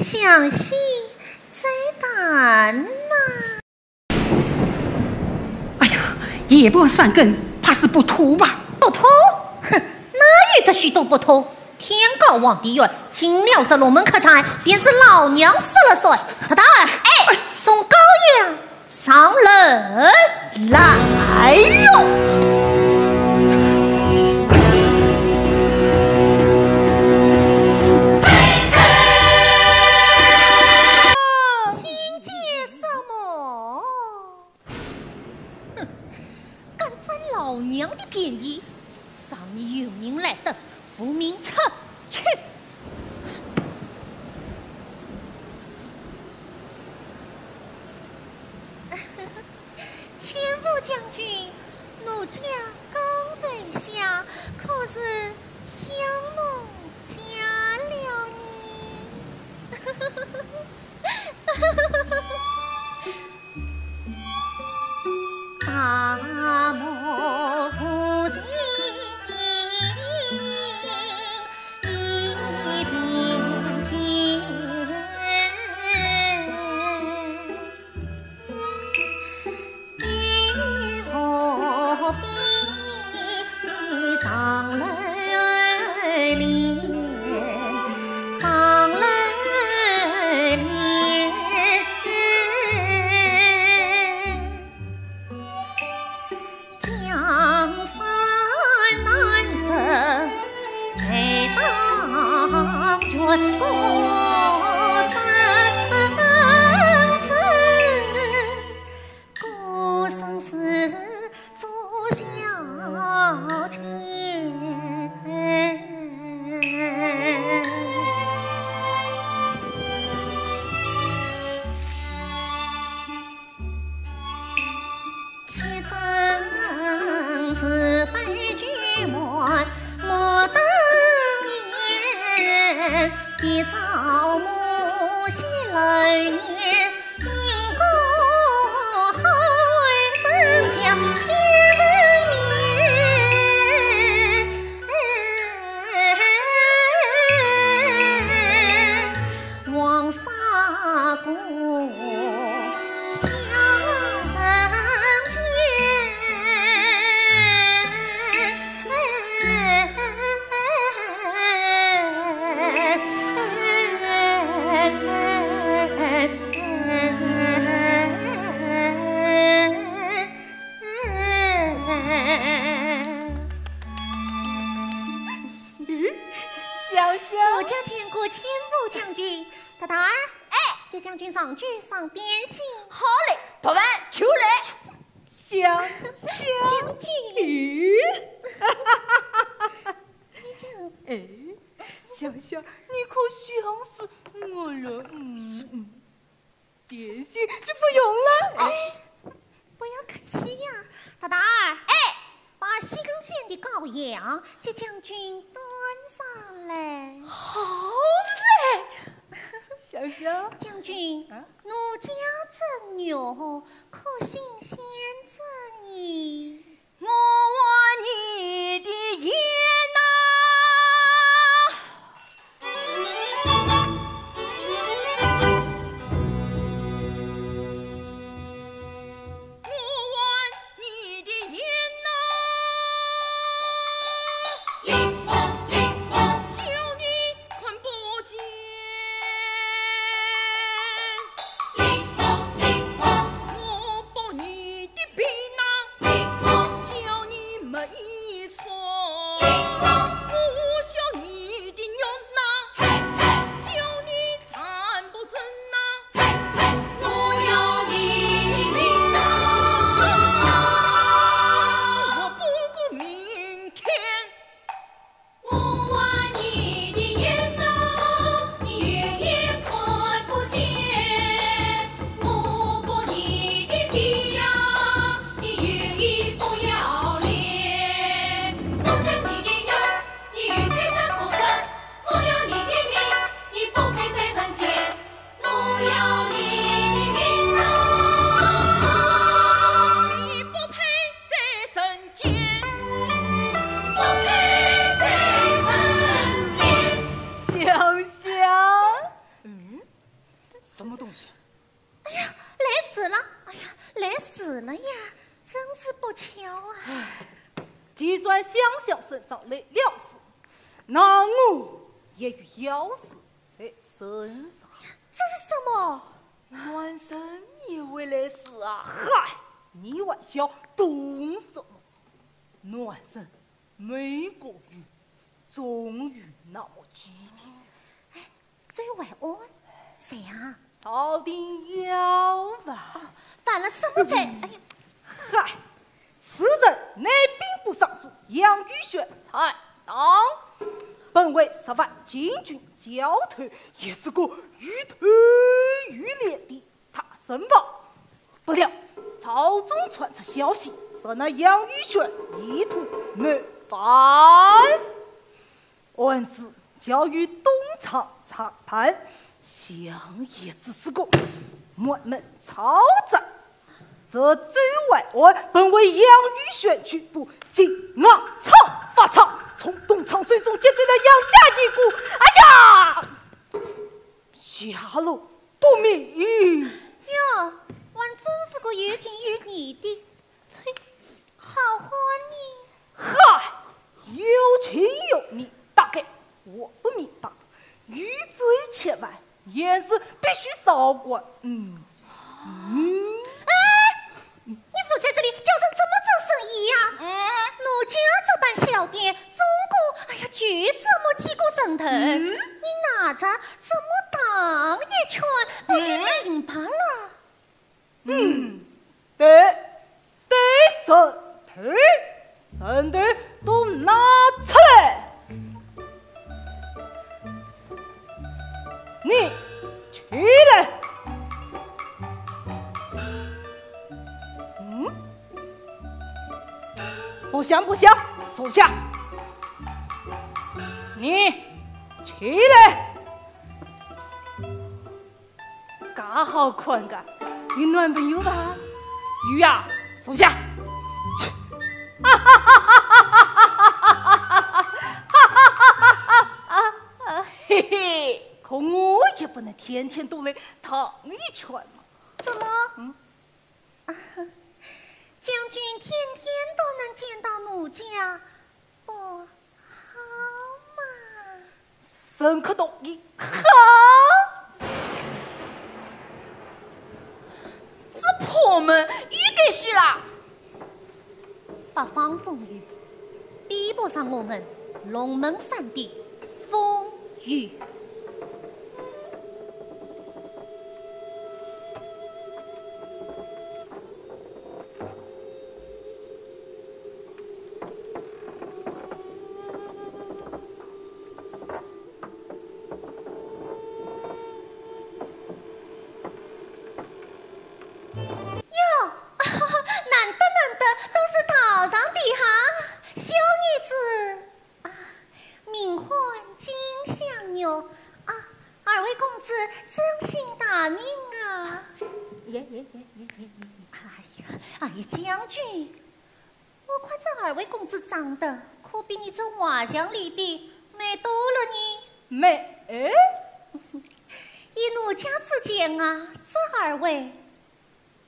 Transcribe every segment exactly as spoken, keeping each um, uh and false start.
想戏再谈呐。哎呀，夜半三更，怕是不妥吧？不妥？哼，哪有这许多不妥？天高皇帝远，进了这龙门客栈，便是老娘说了算。大胆儿，哎，送高阳 上楼来哟。心急什么？哼，敢占老娘的便宜，赏你有名来的无名指去！ 千户将军，奴家刚才想，可是想奴家了呢。大漠无情一片天。 小小。奴家见过千户将军。大胆儿，哎，接将军上去赏点心。好嘞，大胆就来。小小。将军。咦？哎，小小，你可想死我了。嗯，嗯。 点心就不用了。哎，不要客气呀。大胆儿，哎，把新鲜的羔羊给将军端上来。好嘞。小小。将军，啊？奴家这肉可新鲜着呢。 我还你的眼呐，我还你的眼呐，叫你看不见。 我剥你的皮囊，死了呀，真是不巧啊。唉，就算香香身上来了事，那我也有要事在身上。这是什么？男人也会来事啊。嗨，你还想懂什么？男人没个有，终于那么几天。哎，这位晚安，谁啊？朝廷要犯。哦，犯了什么罪？哎呀，嗨，此人乃兵部尚书杨宇选参党，本为十万禁军教头，也是个有头有脸的大人物。不料朝中传出消息，说那杨宇选意图谋反。案子交由东厂查办，想也只是个满门抄斩。这周淮案本为杨宇选局部，竟暗藏发藏，从东厂手中劫走了杨家一股。哎呀，下落不明。哟，还真是个有情有义的，嘿，好汉呢。嗨，有情有义，大概我不明白。有罪千万，严嵩必须少管。嗯，嗯。哎，你伏在这里，叫人怎么做生意呀？嗯。奴家这班小店，总共，哎呀，就这么几个人头，嗯。你拿着怎么荡一圈，不就明白了？嗯。嗯，对，对，人头，人头都拿出来。你起来。嗯？不响，不响，坐下。你起来。 介好看个，有男朋友伐？有呀，坐下。嘿嘿，可我也不能天天都来荡一圈嘛。怎么？嗯？将军天天都能见到奴家，不 好嘛。沈克道：“你好。”这破门又该谁啦？八方风雨，比不上我们龙门山的风雨。 哟，难得难得，都是道上的哈，小女子啊，名唤金香玉啊，二位公子尊姓大名啊？耶耶耶耶耶耶耶。哎呀，哎呀，将军， 我看这二位公子长得可比你这画像里的美多了呢。美？哎？依奴家之见啊，这二位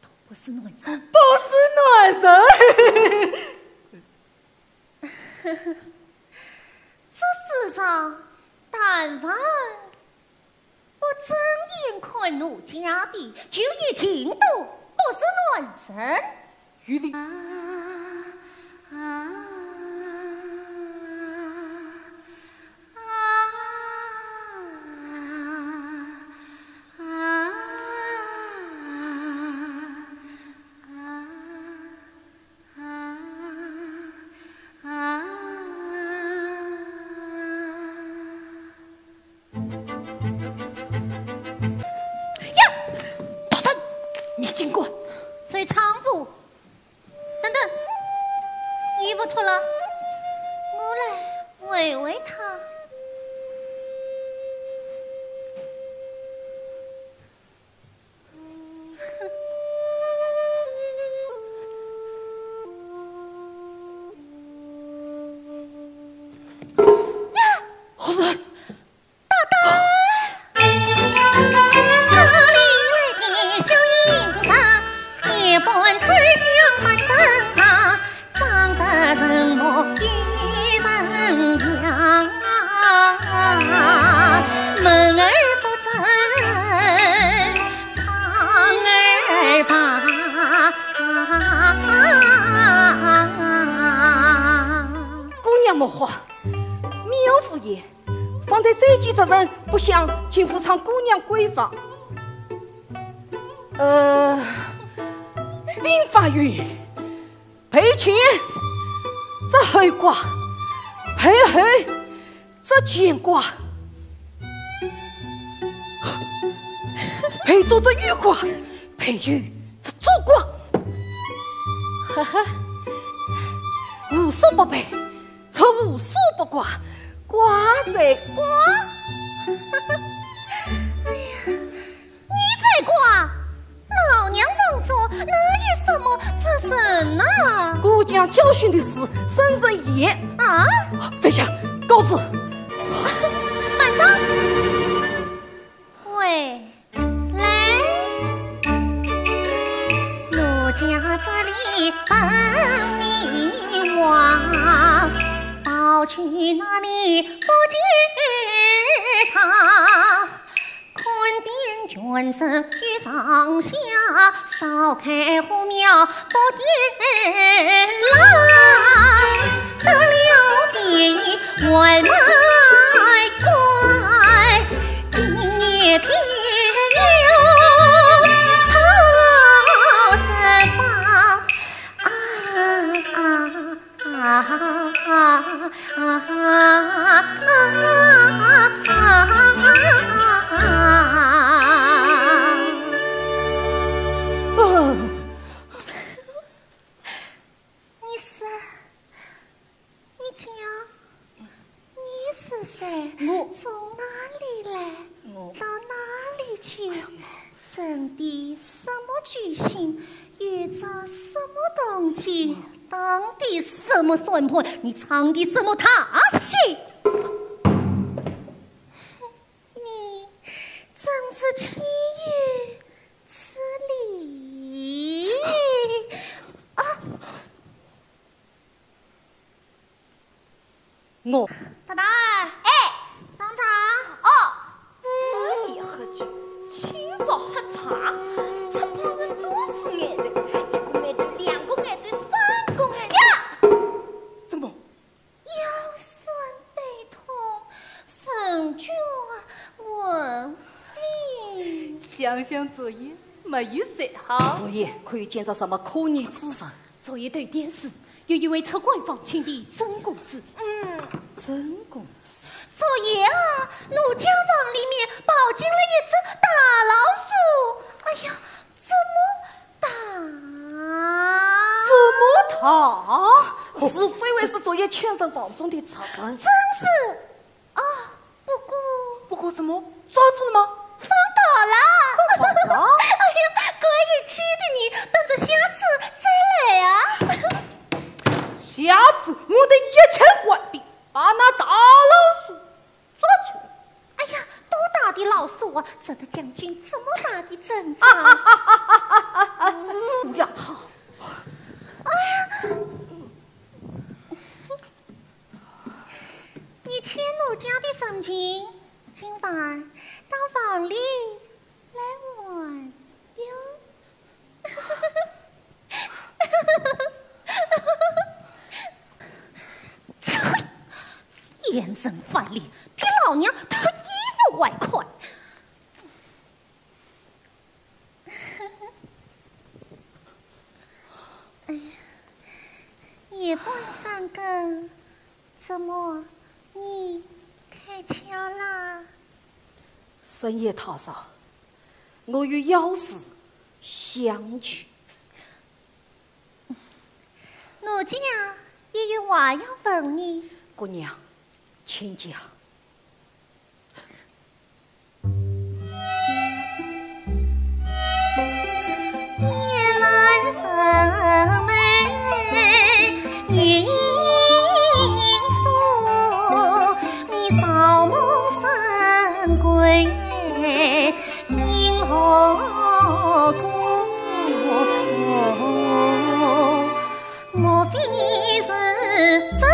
都不是男人。不是男人？这世上但凡 不正眼看奴家的，就一定都不是男人。有理。啊，啊，啊，啊，啊。 啊，啊。呀，大胆，你竟敢！随常服。等等，衣服脱了，我来喂喂他。 呀，何事？大胆！一人呀，门而不出，窗而不开。姑娘莫慌，妙无言，方才这几只人不响，请扶搀姑娘闺房。呃，兵法云：背乾则后挂，背后则乾挂，背左则右挂，背右则左挂。呵呵，无所不背，则无所不挂，挂在挂。哎呀，你在挂，老娘房中哪有什么这人呐？姑娘教训的是圣人言。啊？在下告辞。慢着。喂，来，奴家这里问你话，宝剑哪里不见藏？ 看遍全城与上下，少开火苗不点蜡。得了便宜还卖乖，今夜天有讨生发。啊啊！ 啊啊啊啊啊！你是，你讲，你是谁？我，从哪里来？我，到哪里去？哎呀，我，正的什么居心？ 有着什么动机？打的什么算盘？你唱的什么大戏？你真是岂有此理！啊！ 我，大大儿，哎，上茶。哦。哎呀，喝酒，清早喝茶，吃饱了多少眼泪，一个眼泪，两个眼泪，三个眼泪。呀！怎么？腰酸背痛，人倦魂飞。想想昨夜，没有睡好。昨夜可有见着什么可疑之人？ 昨夜对电视，有一位出关访亲的曾公子。嗯，曾公子。昨夜啊，奴家房里面跑进了一只大老鼠。哎呀，这么大！这么大？是非为是昨夜抢人房中的贼人？正是。 啊，不过，不过什么？抓住了吗？放倒了。放倒了？哎呀，怪有趣的呢，等着下次再来啊。下次我等一切官兵把那大老鼠抓起来。哎呀，多大的老鼠啊，值得将军这么大的阵仗？不要跑。哎呀， 你欠奴家的人情，今晚到房里来还哟。呸！贱人翻脸，比老娘脱衣服还快。 哎呀，夜半三更，怎么你开窍啦？深夜太早，我有要事相求。奴家也有话要问你。姑娘，请讲。 莫非是这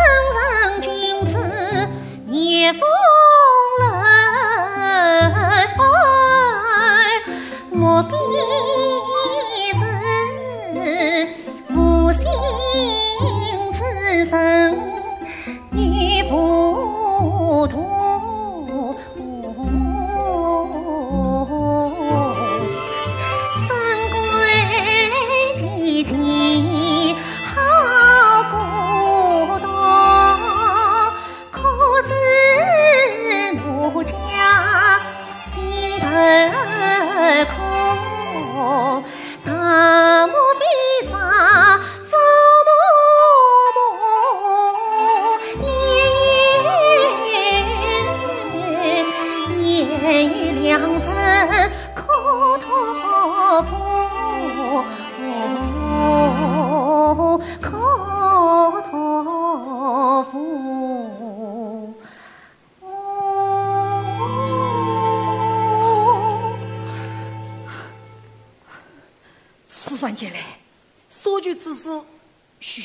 所求之事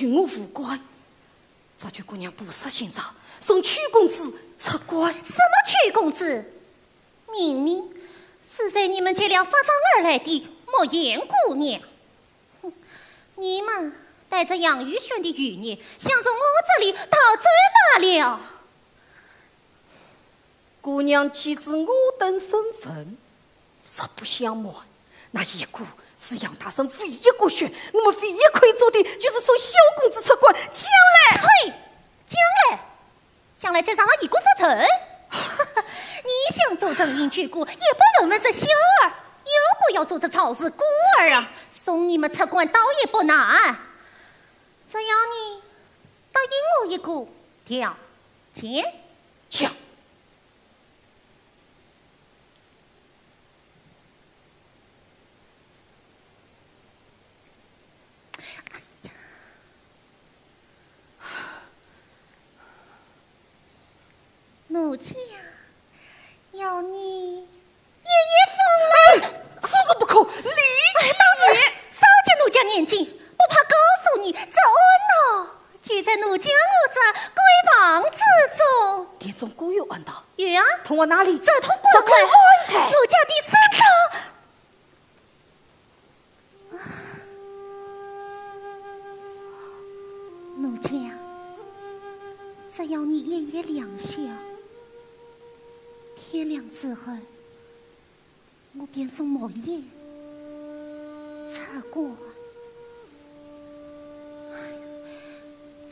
与我无关。这九姑娘不识欣赏，送邱公子出关。什么邱公子？明明是随你们结了发账而来的墨砚姑娘。哼，你们带着杨玉轩的余孽，想从我这里逃走罢了。 姑娘既知我等身份，实不相瞒，那一个是杨大人唯一个血，我们唯一可以做的就是送萧公子出关。将来，呸！将来，将来再让他一个不成？你想做人饮酒过，也不问问这小儿，又不要做这曹氏孤儿啊！送你们出关倒也不难，只要你答应我一个条 件。讲。哎呀，奴家要你 夜夜风浪。此事不可，立即。哎，当然，少见奴家念经，不怕告诉你，这案呐，就在奴家我这闺房之中。殿中果有案道？有啊。通往哪里？这通关，这通关在奴家的身上。 奴家，只要你一夜良宵，天亮之后，我便送墨砚出关。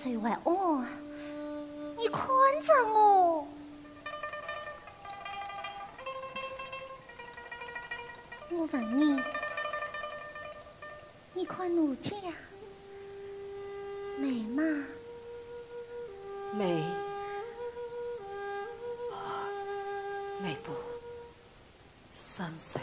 这晚安，你看着我。 我问你，你看奴家美吗？美。美不胜收。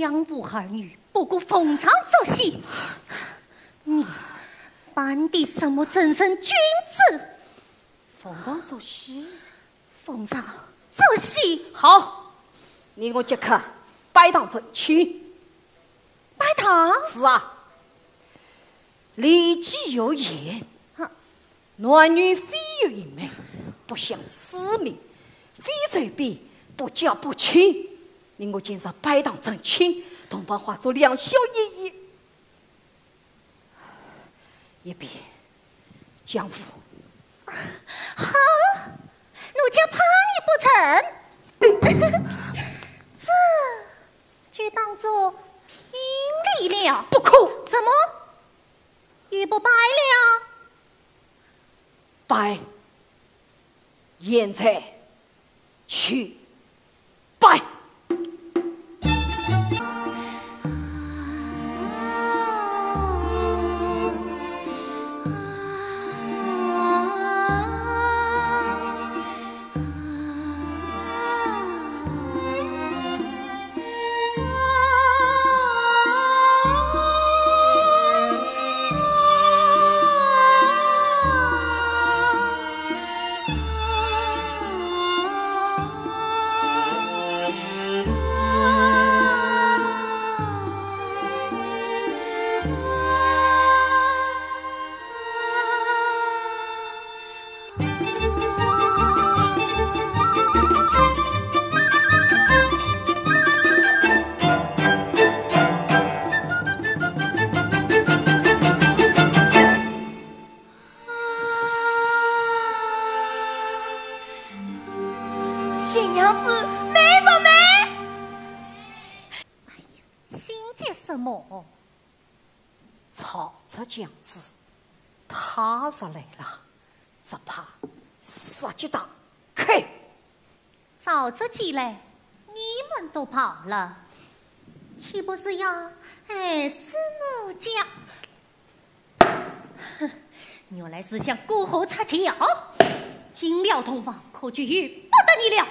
江湖儿女，不过逢场作戏。你扮的什么正人君子？逢场作戏？ 逢场作戏。好，你我即刻拜堂成亲。拜堂？是啊，礼记有言，啊。男女非有一命，不享此命，非随便不嫁不娶。你我今日拜堂成亲，洞房花烛良宵夜夜。 一边江湖。好，奴家怕你不成。这就当作聘礼了。不可。怎么？又不拜了？拜。现在去拜。新娘子美不美？哎呀，心急什么？曹植娘子，她是来了，只怕杀鸡打狗。曹植既来，你们都跑了，岂不是要害死奴家？ 哼，原来是想过河拆桥，进了洞房，可就由不得你了。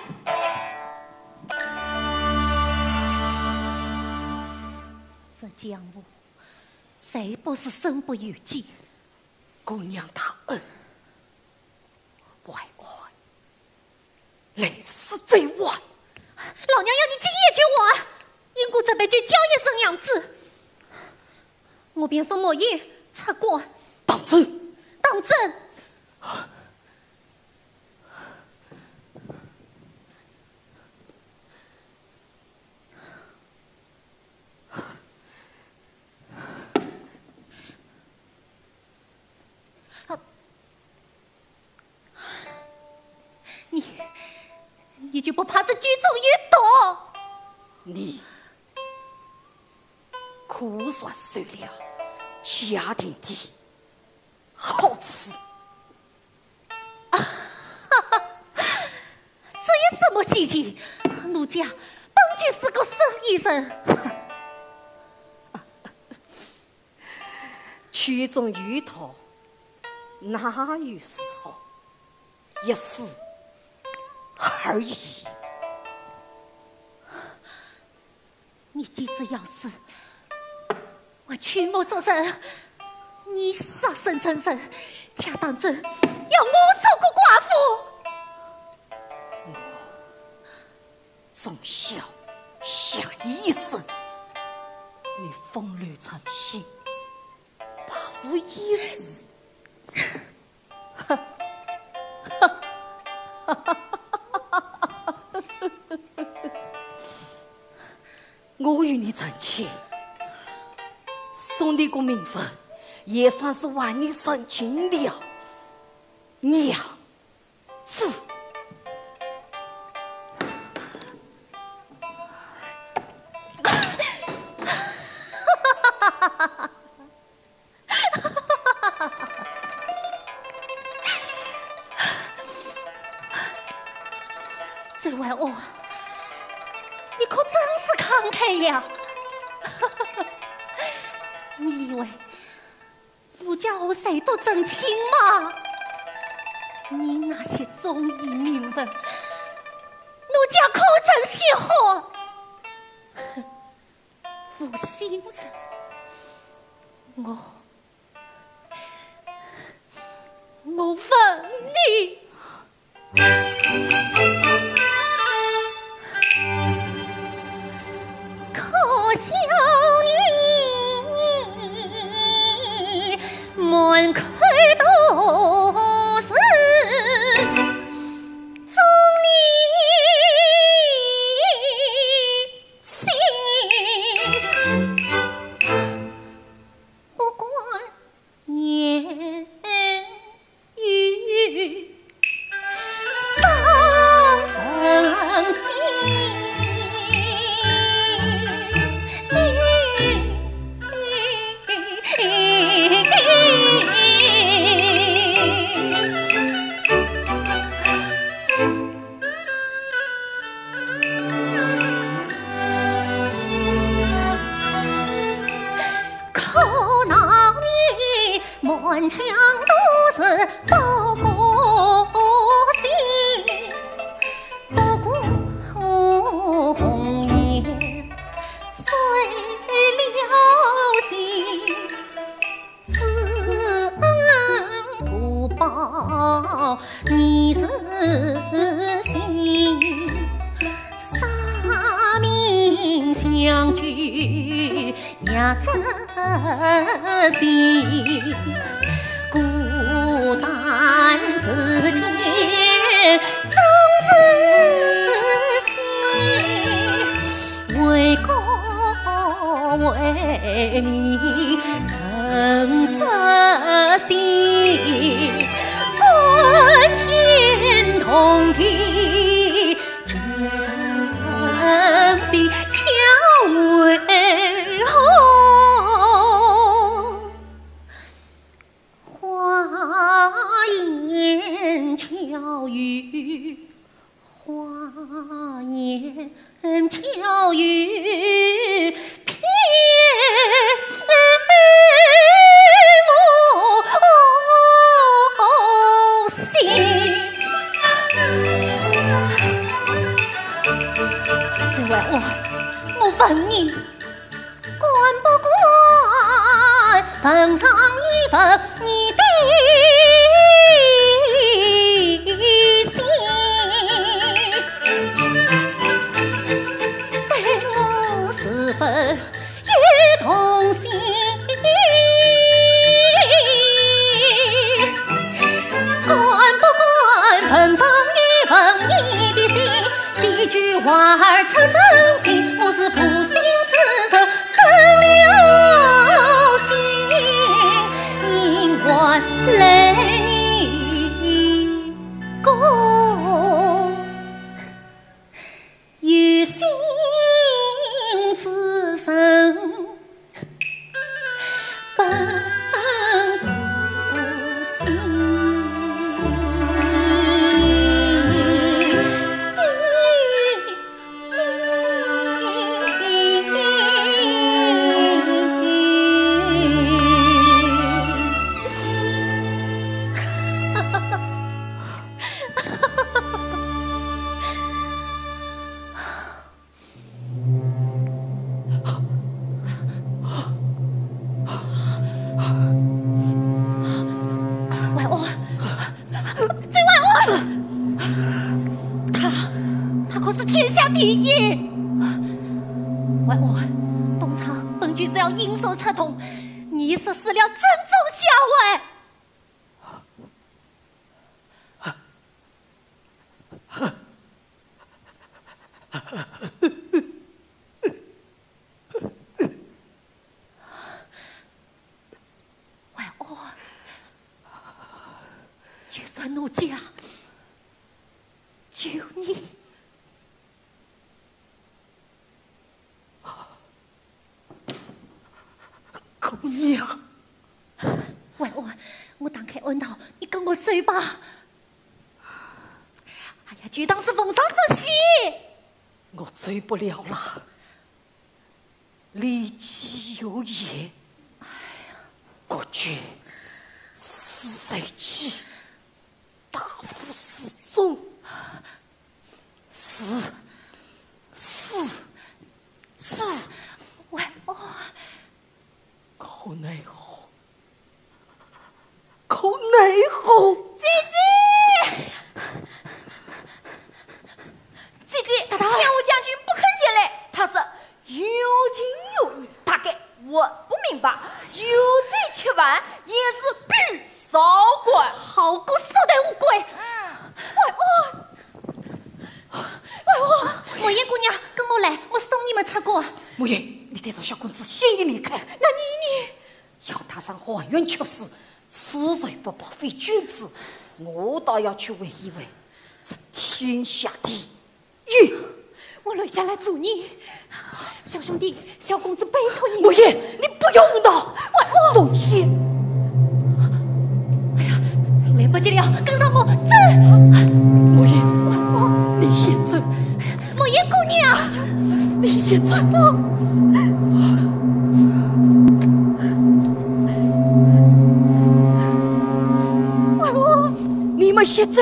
这江湖，谁不是身不由己？姑娘大恩， 为爱来世再还。老娘要你今夜就还，因果这杯酒交一声娘子，我便送墨砚出关。当真？当真。 你，你就不怕这酒中有毒？你果然受了谢霆的好处。这有什么稀奇？奴家本就是个生意人。 酒中有毒，哪有如何？一死而已。你既知要死，还屈目作甚？你杀身成神，假当真要我做个寡妇？我从小想一生，你风流成性， 百无一失。我与你成亲，送你个名分，也算是还你人情了。娘子。 周怀安，你可真是慷慨呀！你以为 奴家和谁都成亲吗？你那些中意名分，奴家可曾稀罕？哼，负心人，我，我问你。 可笑你满口都是忠义心，不管 言语伤人心。可恼你满腔都是不过心，不顾红颜碎了心。 知恩图报你是心，杀命相救也真心。孤单花言巧语骗我心。这位我，我问你， 敢不敢问上一问你的心？对我是否有动心？敢不敢问上一问你的心？几句话儿刺中心，我是负心自责， 伤了心，因为你共有心之人。 本无心。万安，这万安，他，他可是天下第一。万安，东厂本就要因祸出动，你是死了正中下怀。 万安，就算奴家救你， 姑娘。万安，我打开暗道，你跟我走吧。哎呀，就当是逢场作戏。我走不了了。李继有言，国君死在即，大夫死终。 死，死，死！万安，可奈何，可奈何！姐姐，姐姐，大大，千户将军不肯前来，他说 有情有义，大概我不明白。有罪吃饭，也是必须受官。好个色胆乌龟！嗯。万安，万安，莫言姑娘，跟我来，我送你们出关。莫言，你带着小公子先行离开。那你呢？要踏上黄泉去死，此罪不报非君子。我倒要去问一问，这天下第 咦，我留下来助你。小兄弟，小公子拜托你。莫言，你不要胡闹。我，我……莫言。哎呀，来不及了，跟上我，走。莫言，你先走。莫言姑娘。你先走。我，我……你们先走。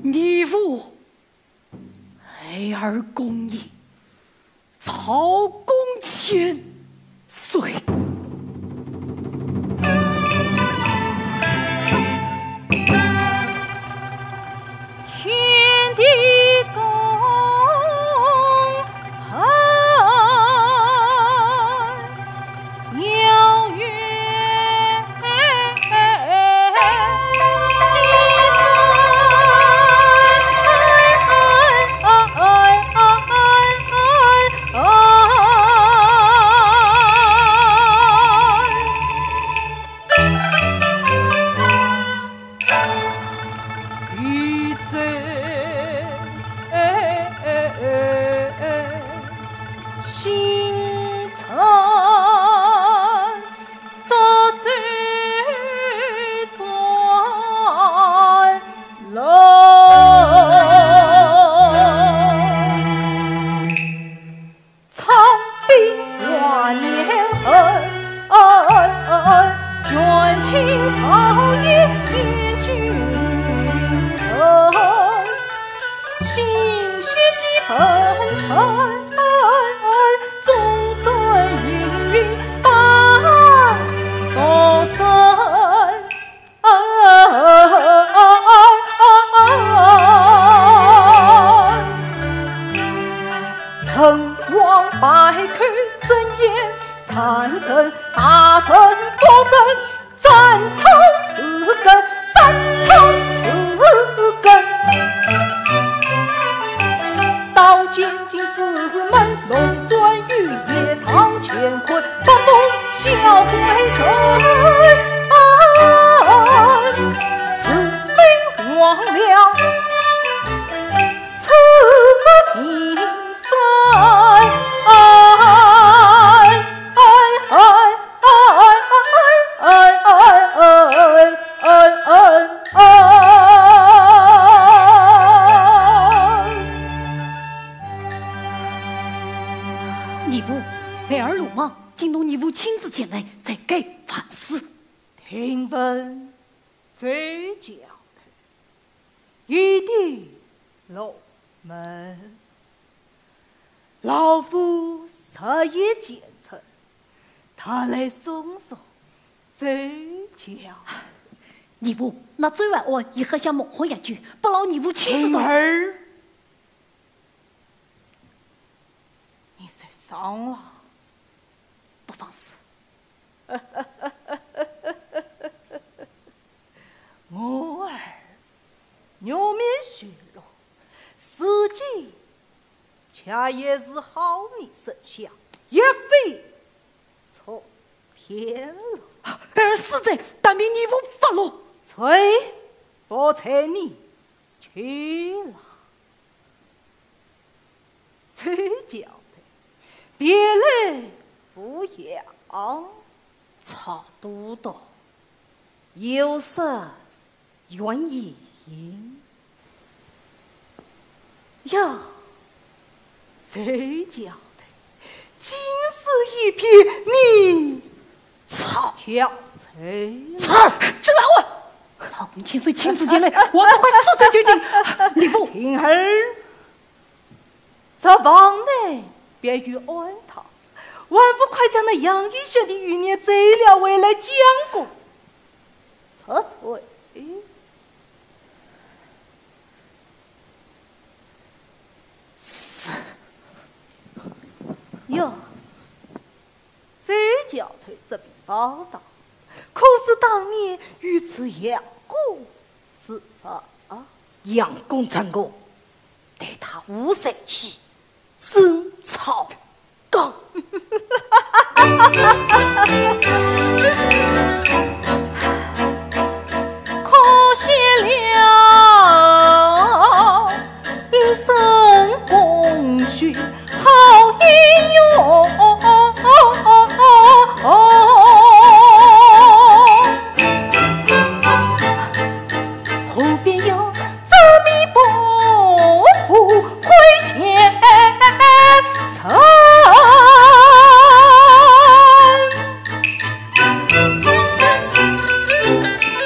你父孩儿供应，曹公千岁。天地中 遥远西山。一定落门。老夫日夜兼程，特来送上奏章。义父，那奏章案已刻下蒙混药酒，不劳义父亲自动手。平儿，你受伤了？不妨事。我儿玉面兽落，如今却也是好命生相，一飞冲天了。儿死罪，但凭义父发落。罪不在你，去了。 奏章台，别来无恙。蔡都督，有失远迎。呀，奏章台，竟是一篇逆 操！叫罪。操！这个我，曹公千岁亲自前来，还不快速罪就擒！义父，平儿，这房内别有安堂，还不快将那杨玉雪的余孽罪了回来讲过？这罪。 哟，奏章台这篇报道，可是当年御史杨公之文啊？杨公怎个对他无罪起争吵？ 讲。可惜了一身功序好英雄，何必要 这面不服亏欠人。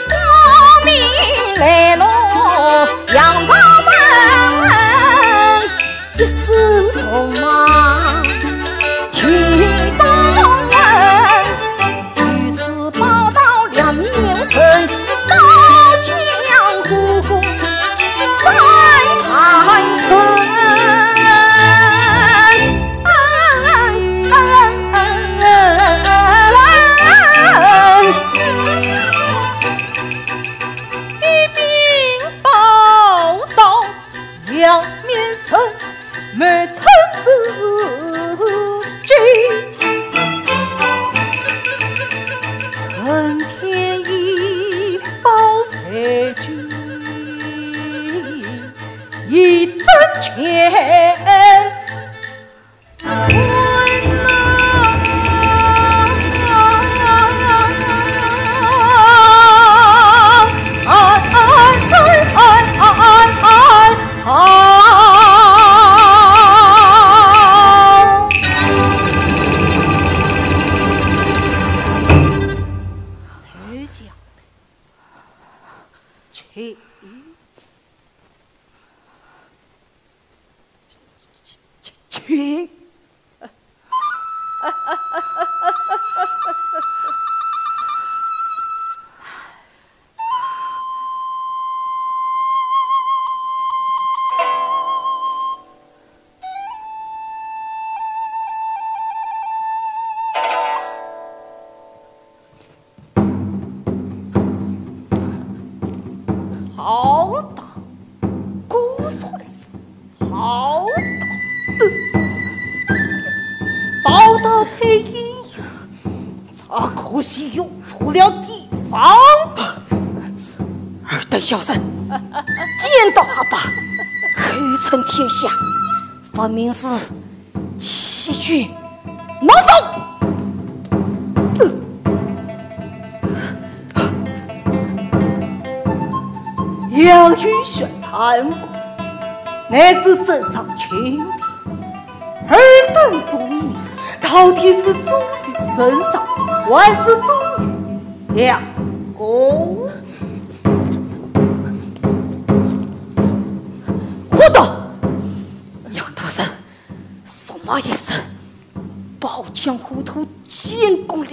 光明磊落杨道人，一世匆忙情中人。 御史报道两面人，高墙虎骨三三寸。一并报道 两面人，未曾知己。陈天一报罪君，已增钱。 请。 好打，果然是好打。报道配音员，这可惜用错了地方。尔等小人，颠倒黑白，口称天下，分明是 欺君闹首。杨玉雪贪污，乃是圣上钦点。尔等忠言，到底是忠于圣上，还是忠于杨公？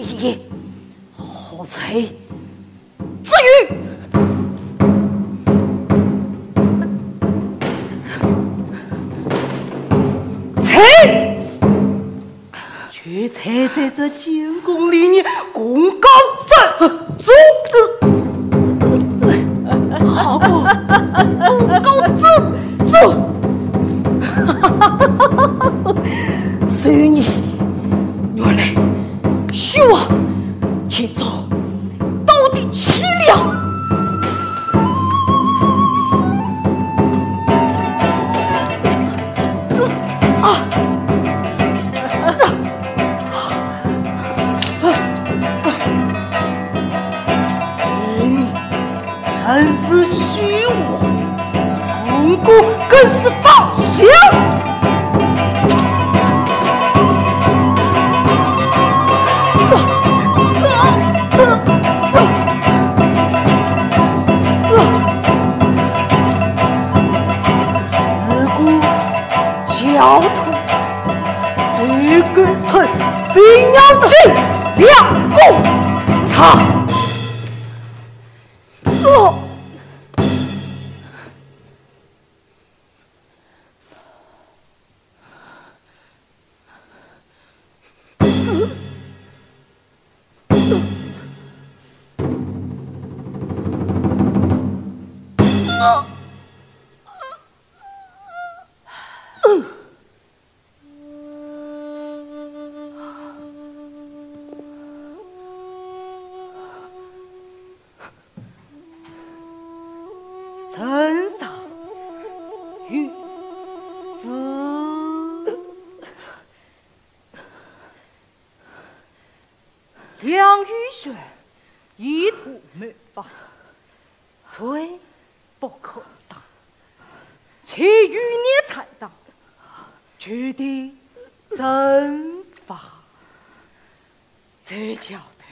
一夜，好才之语。才，就才在这监宫里面功高震主。好个功高震主！是你，原来许王，请坐。 到底去了。啊！啊！啊！嗯，看似虚妄，功高更是妄想。 如果交通，这个很必要的两个叉。哦。 圣上御赐。梁玉泉意图谋反，罪不可赦，且欲念才当，求得正法。 这交代，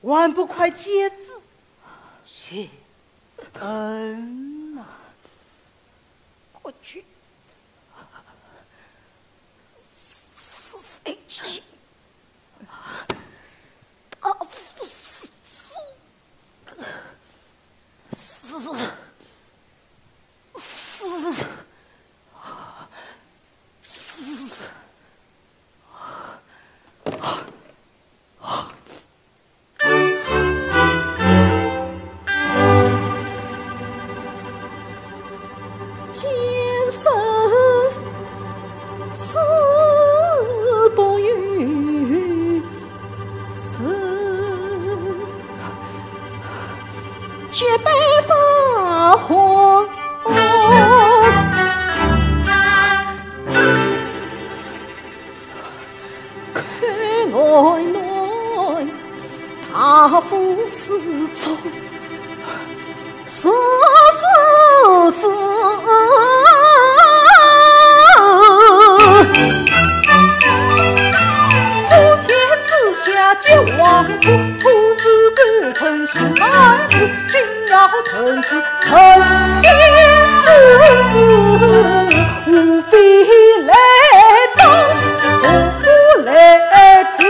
还不快接旨谢恩啊！国君，是谁？啊，是，是，是。 今生死不由人，结拜发红。 口外男，大夫始终是是是。普天之下皆亡国，土地狗吞书生子，君要臣死臣必死，无非来 周教头，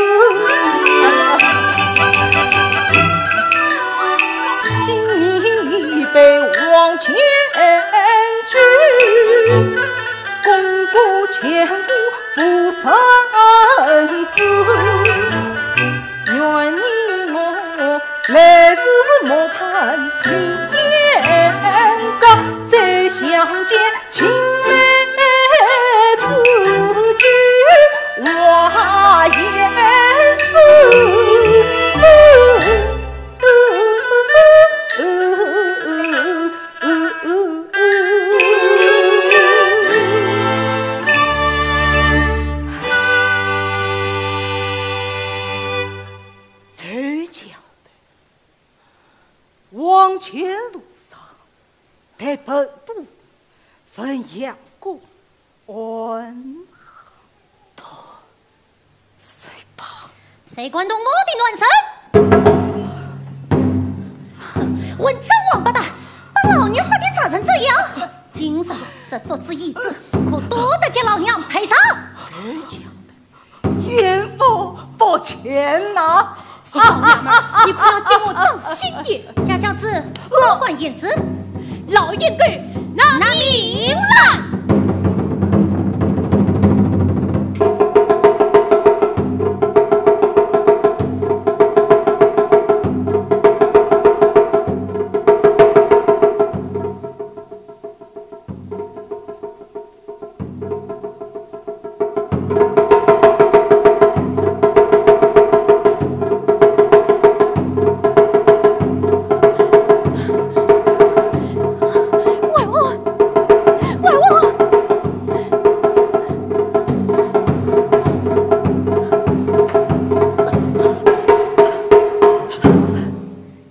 往前路上，待本都文阳公安好。谁怕？谁敢动我的男人？混账王八蛋，把老娘折腾成这样！今日这桌子椅子，可多得给老娘赔上！周教头，冤枉不浅。天哪！少爷们，你可要替我当心点。家小子，不管闲事，老阴狗，拿命来！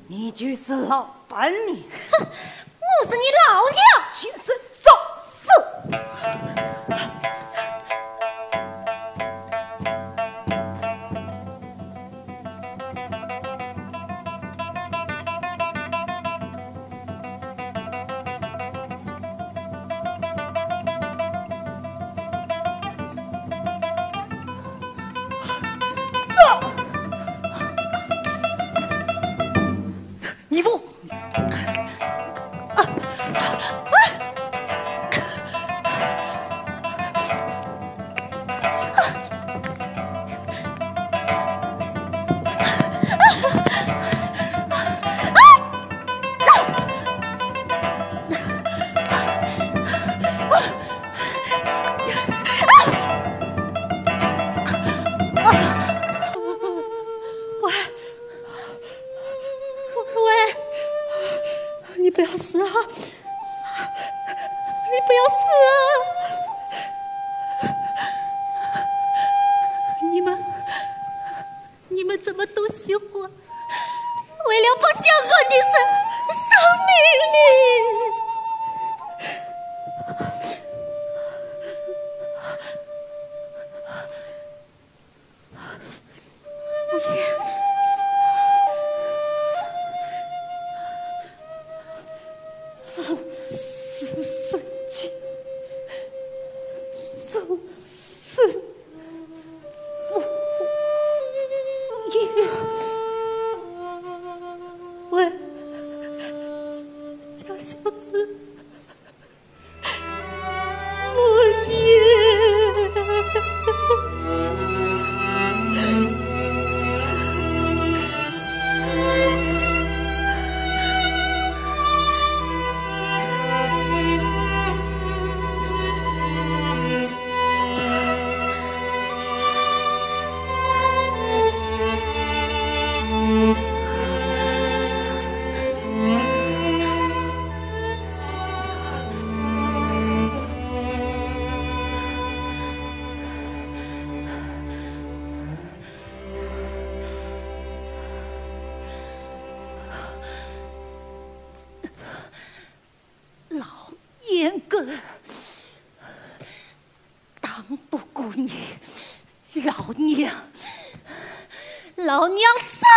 你就是老板娘。哼，我是你老娘。畜生，找死！ 义父。喂，喂，你不要死啊！你不要死啊！你们，你们这么多血汗，为了不想和你生，生命呢？ 喂，家小子。 老阴狗，打不过你，老娘，老娘杀